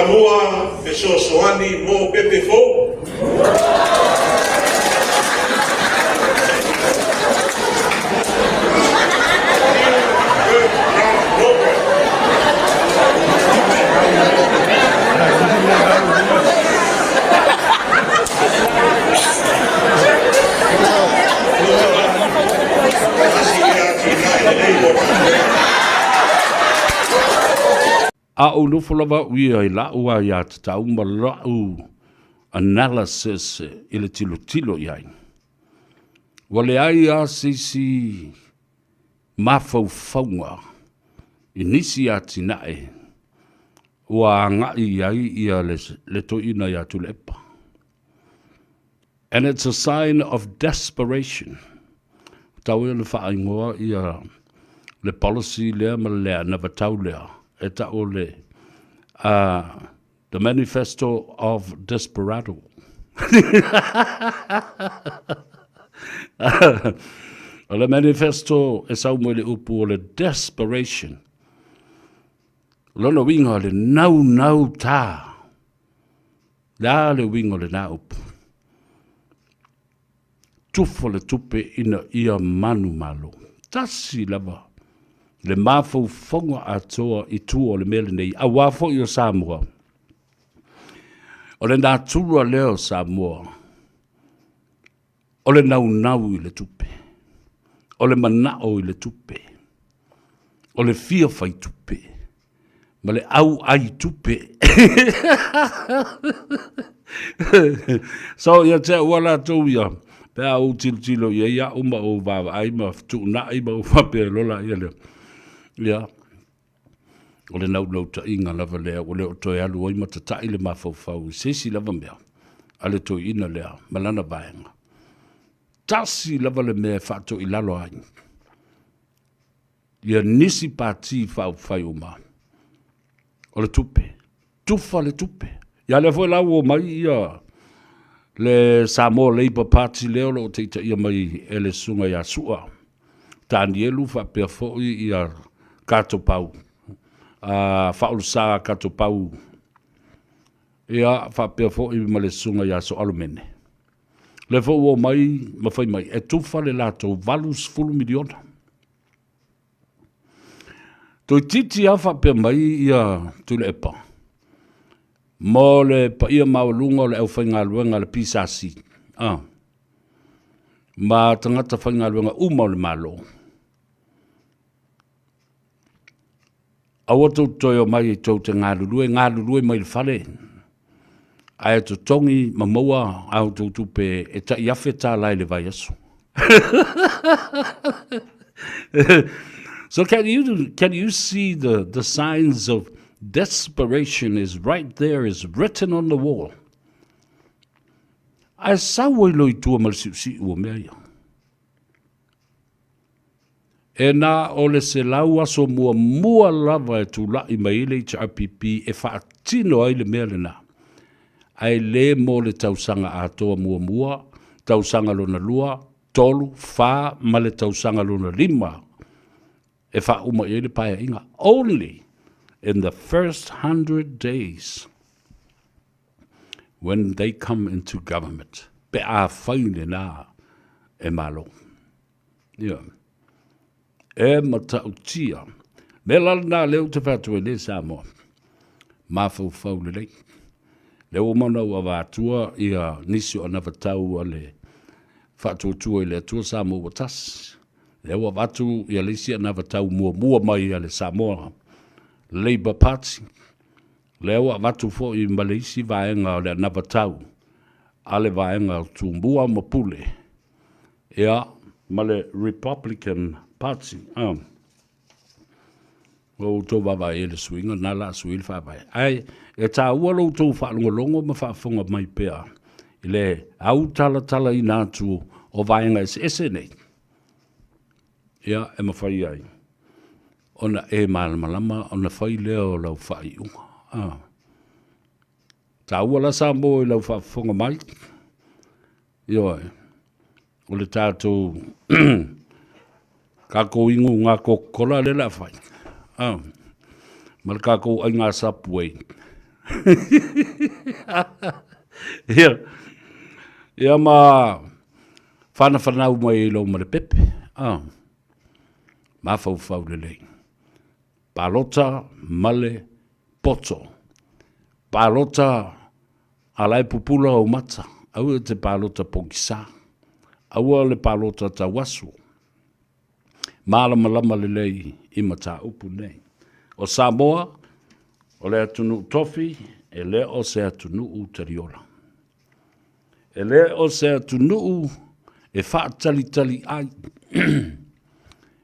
Samoa fesoasoani mo pepe fou. A ou nofo lava au ia i la'u aiatatau ma la'u analysis i le tilotilo i ai, ua leai lava se isi mafaufauga i nisi atinae ua agai i ai ia le toeaina ia Tuilaepa. And it's a sign of desperation. Tau ia na faaigoa ia le policy lea ma le anavatau lea e ta'u o le The Manifesto of Desperado. O le manifesto e sau mai le upu o le desperation. O lona uiga o le naunau tā. Le a le uiga o lena upu? Tufa le tupe ina ia manumalo. Tasi lava le mafaufauga atoa i tua o le mea lenei, aua foi o Samoa. O le natura lea o Samoa, o le naunau i le tupe, o le manao i le tupe, o le fia fai tupe, ma le auai tupe. So ia te au a latou ia, pe a ou tilotilo i ai au ma ou vaavaai ma fetuunai ma ou faapea lola ia lea. Ia, o le naunautaiga lava lea ua le o toe alu ai ma tatai le mafaufau i se isi lava mea a le toeaina lea ma lana vaega. Tasi lava le mea e faatoilalo ai ia nisi pati faaupufai uma, o le tupe, tufa le tupe. Ia lea foi la ua omai ia le Samoa Labour Party lea o lo o taitaia mai e le susuga ia Sua Tanielu faapea foi ia Katopau, Faaulusa Katopau, ia faapea foi ma le susuga ia Soalomene. Lea foi ua omai ma fai mai e tufa le latou $80 miliona. Toeitiiti lava faapea mai ia Tuilaepa mo le paia maualuga o le aufaigaluega a le PSC ma tagata faigaluega uma o le Malo. Aua tou te toe omai tou te galulue, galulue mai le fale ae totogi ma maua a outou tupe e tai $1,000 i le vaiaso. So can you see the signs of desperation is right there, is written on the wall. Ae sau ai loa i tua ma le siusiu o mea ia. E na o le 100 aso muamua lava e tulai mai ai le HRPP e faatino ai le mea lena, ae le mo le tausaga atoa muamua, tausaga lona lua, tolu, fa ma le tausaga lona lima e faauma i ai le Paeaiga. Only in the first 100 days when they come into government, pe afai lena e Malo. Ia. E matautia. Mea la lena lea ou te fai atu ai nei Samoa. Mafaufau lelei. Lea ua uma ona ou avatua ia nisi o anavatau a le Faatuatua i le Atua Samoa ua tasi. Lea ua avatu ia le isi anavatau muamua mai a le Samoa Labour Party. Lea ua avatu foi ma le isi vaega o le anavatau a le vaega o Tumua ma Pule. Ia, ma le Republican Party. Ua outou vaavaai i le suiga lena o le a sui le faavae. Ae e taua lo outou faalogologo ma faafofoga mai pea i le autalatalaina atu o vaega eseese nei. Ia, e mafai ai ona e malamalama ona fai lea o lau faaiuga. Taua la Samoa i lau faafofoga mai. Ioe, o le tatou tatou inuga Coca-Cola lea o le a fai, ma le tatou aiga Subway. Ia, ia ma whanafanau mai i lou ma le pepe. Ah, mafaufau lelei. Palota ma le poto. Palota a la e pupula ou mata. Aua e te palota pogisa. Aua le palota tauaso. Malamalama lelei i mataupu nei. O Samoa, o le atunuu tofi, e le o se atunuu taliola. E le o se atunuu e faatalitali ai.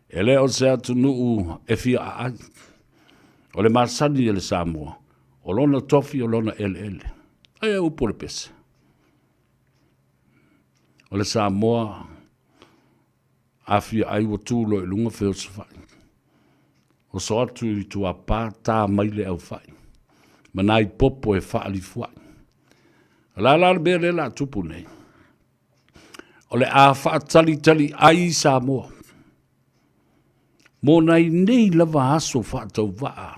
E le o se atunuu e fia aai. O le masani e le Samoa, o lona tofi o lona eleele. Ai e upu o le pese. O le Samoa, a fia ai ua tu loa i luga feosofai. Oso atu i tuapā, tā mai le aufai. Ma nai popo e faalifuai. O le a la le mea lea o le a tupu nei? O le a faatalitali ai Samoa mo nai nei lava aso faatauvaa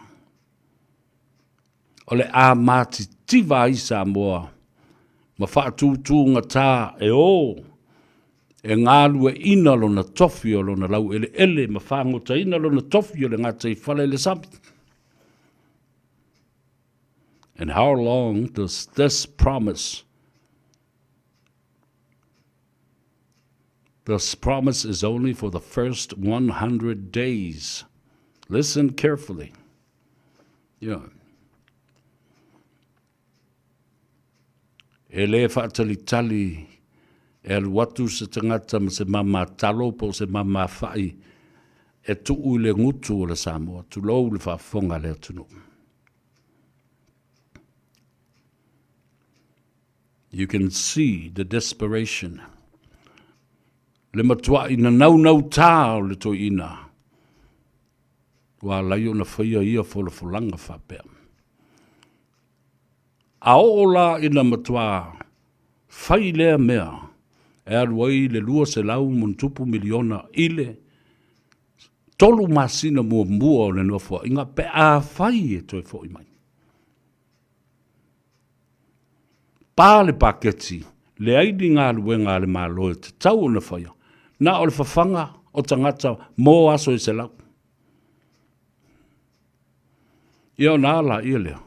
o le a matitiva ai Samoa ma faatutugata e o e galueaiina lona tofi o lona laueleele ma fagotaina lona tofi o le gataifale i le sami. And how long does this promise This promise is only for the first 100 days. Listen carefully. Yeah. E le faatalitali e alu atu se tagata ma se mama talo po o se mama fa'i e tuu i le gutu o le Samoa, tulou le faafofoga a le atunuu. You can see the desperation. Le matua'i nanaunautā o le toeaina ua ala ai ona faia ia folafolaga faapea. A oo la ina matuā fai lea mea e alu ai le 200+ miliona i le 3 masina muamua o le Nofoaiga pe afai e toe foi mai. Pa le paketi, leai ni galuega a le Malo e tatau ona faia, na o le fafaga o tagata mo aso e 100. Ia ona a laia lea.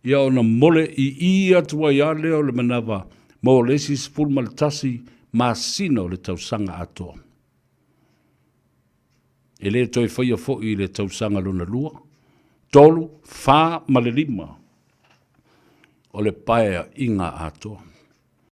Ia ona mole ii atu ai lava lea o le manava mo le isi 11 masina o le tausaga atoa. E le toe faia foi i le tausaga lona 2, 3, 4 ma le 5 o le paeaiga atoa.